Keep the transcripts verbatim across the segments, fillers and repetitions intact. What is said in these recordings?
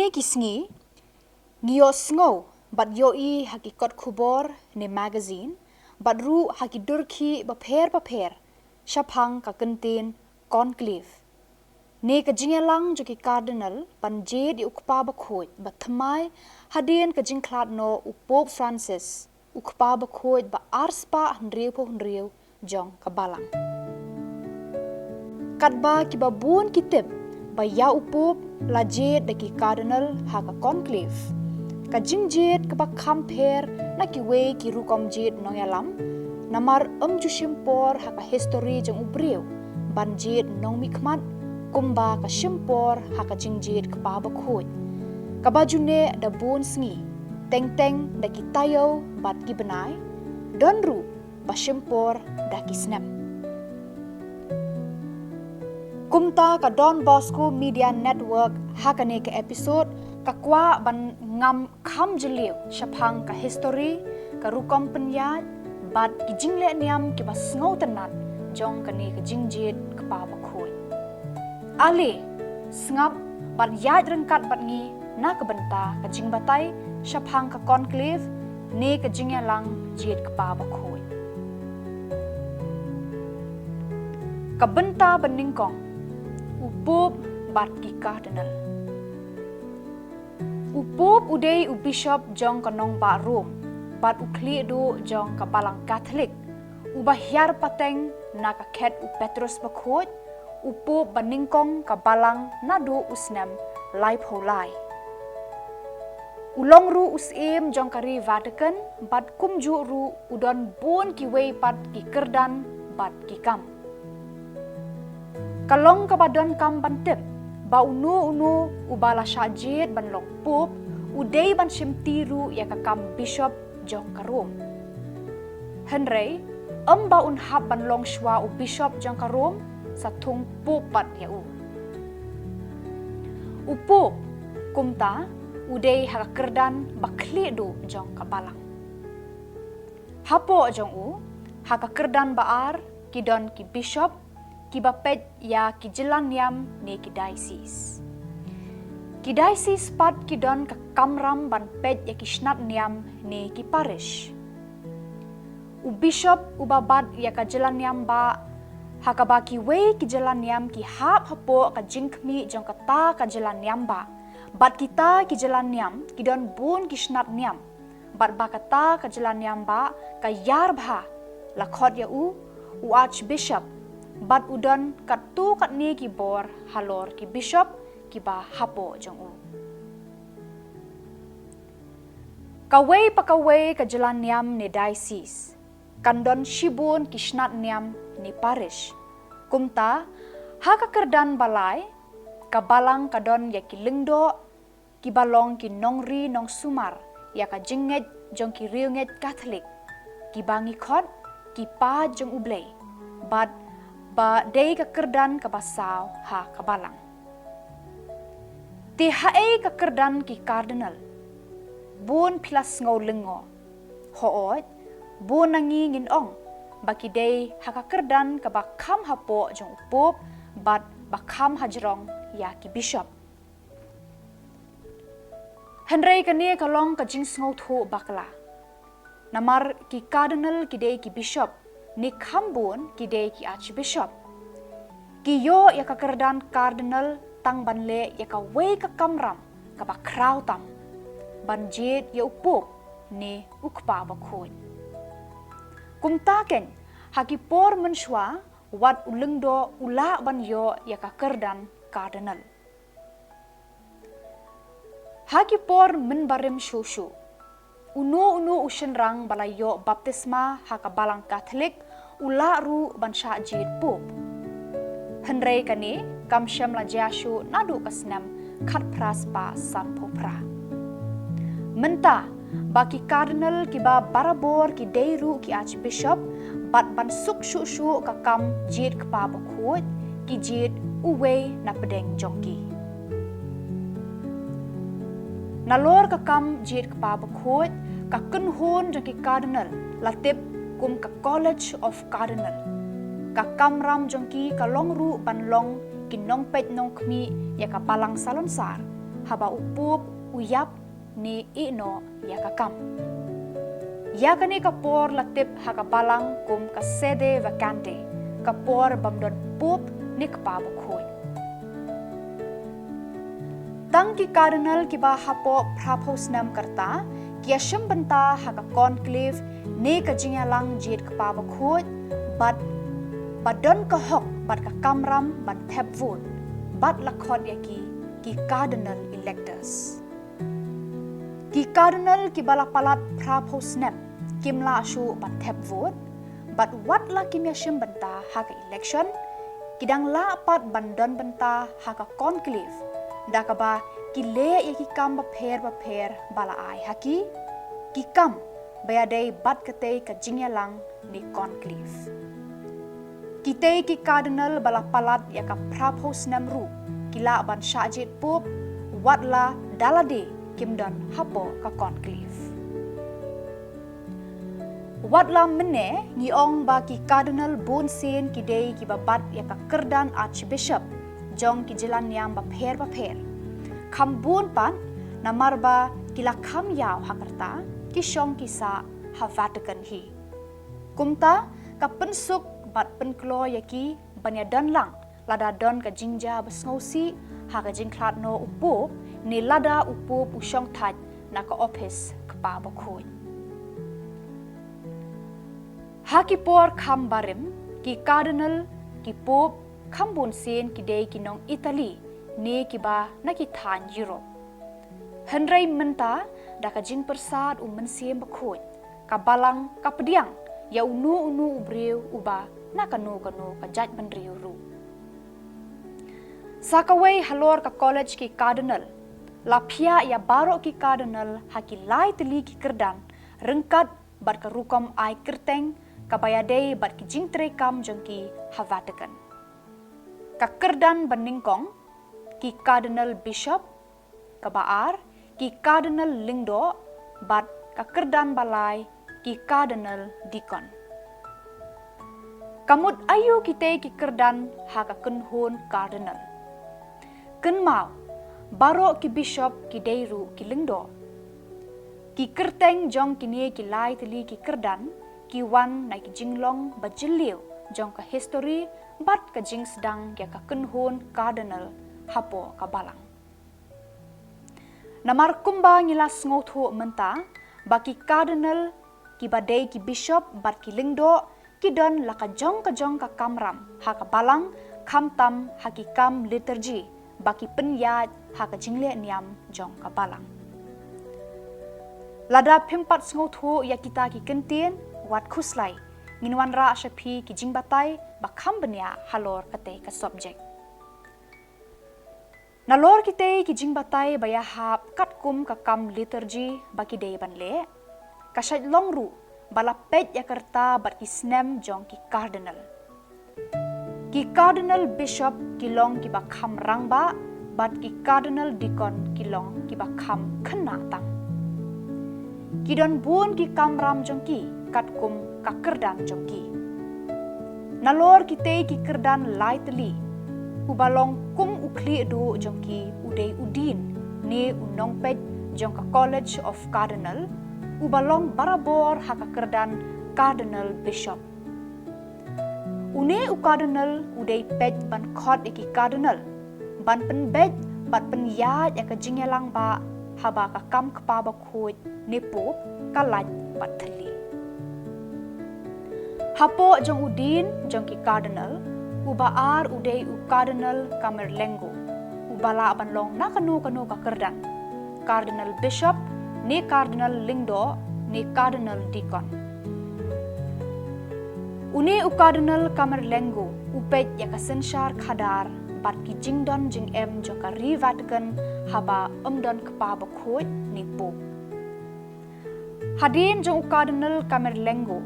Kine ki sngi ngi ïohsngew bad ïohi ha ki kot khubor ne magazine bad ruh ha ki durkhih bapher bapher shaphang ka kyntien conclave, ne ka jingïalang jong ki Cardinal ban jied ïa u Kpa Bakhuid ba thymmai hadien ka jingkhlad noh u Pope Francis, u Kpa Bakhuid ba arspah hynriewphew hynriew jong ka Balang. Katba kiba bun ki tip ba ïa u Pope la jied da ki Cardinal ha ka conclave, ka jingjied kaba kham pher na kiwei ki rukom jied nongïalam, namar ym ju shim por ha ka histori jong u briew ban jied nongmihkhmat kumba ka shim por ha ka jingjied Kpa Bakhuid, kaba ju neh da bun sngi, teng teng da ki taïew bad ki bnai, don ruh ba shim por da ki snem. Kumta ka Don Bosco Media Network ha kane ka episode ka kwah ban ngam kham jylliew shaphang ka histori, ka rukom pynïaid bad ki jingleh niam kiba sngewtynnat jong kane ka jingjied Kpa Bakhuid. Ale, sngap bad ïaid ryngkat bad ngi na ka bynta ka jingbatai shaphang ka conclave ne ka jingïalang jied Kpa Bakhuid. Ka bynta banyngkong, u Pope bad ki Cardinal. U Pope u dei u Bishop jong ka nongbah Rome bad u khlieh duh jong ka Balang Katholik, uba hiar pateng na ka khet u Petrus Bakhuid, u Pope banyngkong ka Balang naduh u snem laiphew lai. U long ruh u syiem jong ka ri Vatican bad kumjuh ruh u don bun kiwei pat ki kyrdan bad ki kam. Ka long kaba donkam ban tip ba uno uno uba la shah jied ban long Pope u dei ban shimti ruh ïa ka kam Bishop jong ka Rome. Hynrei ym ba un hap ban long shuwa u Bishop jong ka Rome, sa thung Pope pat ïa u. U Pope kumta u dei ha ka kyrdan ba khlieh duh jong ka Balang. Hapoh jong u, ha ka kyrdan ba ar, ki don ki Bishop kiba peit ïa ki jyllaniam ne ki diocese. Ki diocese pat ki don ka kamram ban peit ïa ki shnat niam ne ki parish. U Bishop uba bat ïa ka jyllaniam bah, ha kaba kiwei ki jyllaniam ki hap hapoh ka jingkhmih jong kata ka jyllaniam bah. Bad kita ki jyllaniam ki don bun ki shnat niam. Bad ba kata ka jyllaniam bah ka ïar bha, la khot ïa u u Archbishop, bad u don katto katne ki bor halor ki Bishop kiba hapoh jong u. Kawei pa kawei ka jyllaniam ne diocese kan don shibun ki shnat niam ne parish. Kumta, ha ka kyrdan ba lai, ka Balang ka don ïa ki lyngdoh, kiba long ki nongri nongsumar ïa ka jingngeit jong ki riewngeit Katholik, kiba ngi khot ki paid jong U Blei, bad ba dei ka kyrdan kaba saw ha ka Balang. Te haei ka kyrdan ki Cardinal? Bun phi la sngew lyngngoh. Hooid, bun na ngi ngin ong ba ki dei ha ka kyrdan kaba kham hapoh jong u Pope bad ba kham hajrong ïa ki Bishop. Hynrei kane ka long ka jingsngewthuh bakla. Namar ki Cardinal ki dei ki Bishop, ne kham bun ki dei ki Archbishop. Ki ïoh ïa ka kyrdan Cardinal tang ban leh ïa kawei ka kamram kaba khraw tam, ban jied ïa u Pope ne u Kpa Bakhuid. Kumta keiñ, ha ki por mynshuwa, wat u lyngdoh u lah ban ïoh ïa ka kyrdan Cardinal. Ha ki por mynbarim shuh shuh, uno uno u shynrang ba la ïoh baptisma ha ka Balang Katholik u lah ruh ban shah jied Pope. Hynrei kane kam shym la jia shuh naduh ka snem khatphra spah sanphew phra. Mynta ba ki Cardinal kiba barabor ki dei ruh ki Archbishop, bad ban suk shuh shuh ka kam jied Kpa Bakhuid, ki jied uwei na pdeng jong ki. Nalor ka kam jied Kpa Bakhuid, ka kynhun jong ki Cardinal la tip kum ka College of Cardinal. Ka kamram jong ki ka long ruh ban long ki nongpeit nongkhmih ïa ka Balang Salonsar haba u Pope u ïap ne ïehnoh ïa ka kam. Ïa kane ka por la tip ha ka balang kum ka sede vacante, ka por bym don Pope ne kpa bakhuid. Tang ki Cardinal kiba hapoh phraphew snem ka rta ki ïashim bynta ha ka conclave ne ka jingïalang jied kpa bakhuid, bad ba don ka hok bad ka kamram ban thep vote, bad la khot ïa ki ki Cardinal electors. Ki Cardinal kiba la palat phraphew snem kim lah shuh ban thep vote, bad wat la kim ïashim bynta ha ka election, ki dang lah pat ban don bynta ha ka conclave, da kaba ki leh ïa ki kam bapher bapher ba la ai ha ki, ki kam ba ïadei bad katei ka jingïalang ne conclave. Kitei ki Cardinal ba la palat ïa ka phraphew snem ruh ki lah ban shah jied Pope, wat la da lade kim don hapoh ka conclave. Wat la mynne ngi ong ba ki Cardinal bunsien ki dei kiba bat ïa ka kyrdan Archbishop jong ki jyllaniam bapher bapher. Kham bun pat, namar ba ki la kham ïaw ha ka rta, ki shong ki sah ha Vatican hi. Kumta, ka pynsuk bad pynkloi ïa ki ban ïadon lang lada don ka jingjia ba sngewsih ha ka jingkhlad noh u Pope, ne lada u Pope u shong thait na ka ophis kpa bakhuid. Ha ki por kham barim, ki Cardinal, ki Pope, kham bunsien ki dei ki nong Italy, ne kiba na ki thaiñ Europe. Hynrei mynta, da ka jingpyrsad u Mynsiem Bakhuid, ka balang ka pdiang ïa uno uno u briew uba na kano kano ka jaitbynriew ruh. Sa kawei halor ka College ki Cardinal, la phiah ïa baroh ki Cardinal ha ki lai tylli ki kyrdan, ryngkat bad ka rukom ai kyrteng kaba ïadei bad ki jingtreikam jong ki ha Vatican. Ka kyrdan banyngkong, ki Cardinal Bishop, kaba ar, ki Cardinal Lyngdoh, bad ka kyrdan balai, ki Cardinal Deacon. Ka mut aïu kitei ki kyrdan ha ka kynhun Cardinal? Kynmaw, baroh ki Bishop ki dei ruh ki Lyngdoh. Ki kyrteng jong kine ki lai tylli ki kyrdan ki wan na ki jinglong ba jylliew jong ka history bad ka jingsdang ïa ka kynhun Cardinal hapoh ka balang. Namar kumba ngi la sngewthuh mynta, ba ki Cardinal kiba dei ki Bishop bad ki Lyngdoh ki don la ka jong ka jong ka kamram ha ka balang, khamtam ha ki kam liturgy ba ki pynïaid ha ka jingleh niam jong ka balang. Lada phim pat sngewthuh ïa kita ki kyntien, wat khuslai, ngin wanrah sha phi ki jingbatai ba kham bniah halor katei ka subject. Nalor kitei ki jingbatai ba ïahap katkum ka kam liturgy ba ki dei ban leh, ka shait long ruh ba la peit ïa ka rta bad ki snem jong ki Cardinal. Ki Cardinal Bishop ki long kiba kham rangbah, bad ki Cardinal Deacon ki long kiba kham khynnah tam. Ki don bun ki kamram jong ki katkum ka kyrdan jong ki. Nalor kitei ki kyrdan lai tylli, uba long kum u khlieh duh jong ki u dei u Dean ne u nongpeit jong ka College of Cardinal, uba long barabor ha ka kyrdan Cardinal Bishop. Une u Cardinal u dei peit ban khot ïa ki Cardinal ban pynbeit bad pynïaid ïa ka jingïalang ba haba ka kam kpa bakhuid ne Pope ka lait bad thylli. Hapoh jong u Dean jong ki Cardinal, uba ar u dei u Cardinal Camerlengo, uba lah ban long na kano kano ka kyrdan, Cardinal Bishop ne Cardinal Lyngdoh ne Cardinal Deacon. Une u Cardinal Camerlengo u peit ïa ka synshar khadar bad ki jingdon jingem jong ka Ri Vatican haba ym don kpa bakhuid ne Pope. Hadien jong u Cardinal Camerlengo,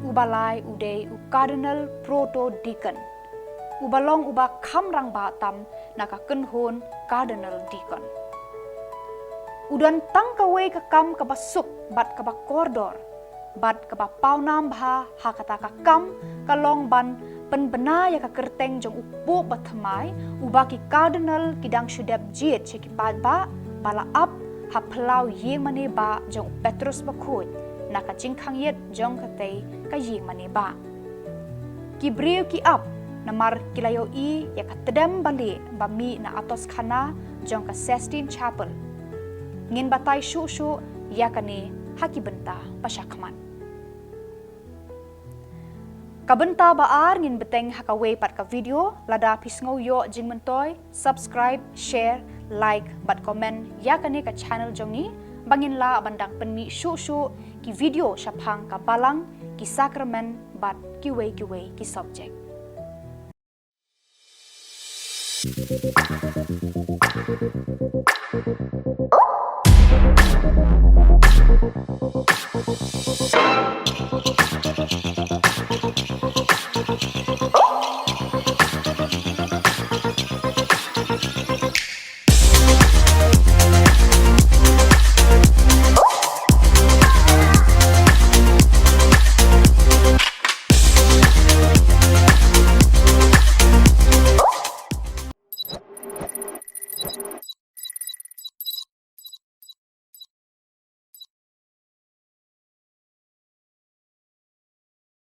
uba lai u dei u Cardinal Proto Deacon, uba long uba kham rangbah tam na ka kynhun Cardinal Deacon. U don tang kawei ka kam kaba suk bad kaba kordor bad kaba pawnam bha ha kata ka kam ka long ban pynbna ïa ka kyrteng jong u Pope bathymmai, uba ki Cardinal ki dang shu dep jied sha ki paidbah, ba la ap ha phyllaw ïingmane bah jong u Petros Bakhuid na ka jingkhang ïit jong katei ka ïingmane bah. Ki briew ki ap namar ki la ïohi ïa ka tdem balieh ba mih na atoskhana jong ka Sistine Chapel. Ngin batai shuh shuh ïa kane ha ki bynta ba shakhmat. Ka bynta ba ar ngin bteng ha kawei pat ka video. Lada phi sngew ïoh jingmyntoi, subscribe, share, like bad comment ïa kane ka channel jong ngi ba ngin lah ban dang pynmih shuh shuh ki video shaphang ka Balang, ki Sakramen bad kiwei kiwei ki subject.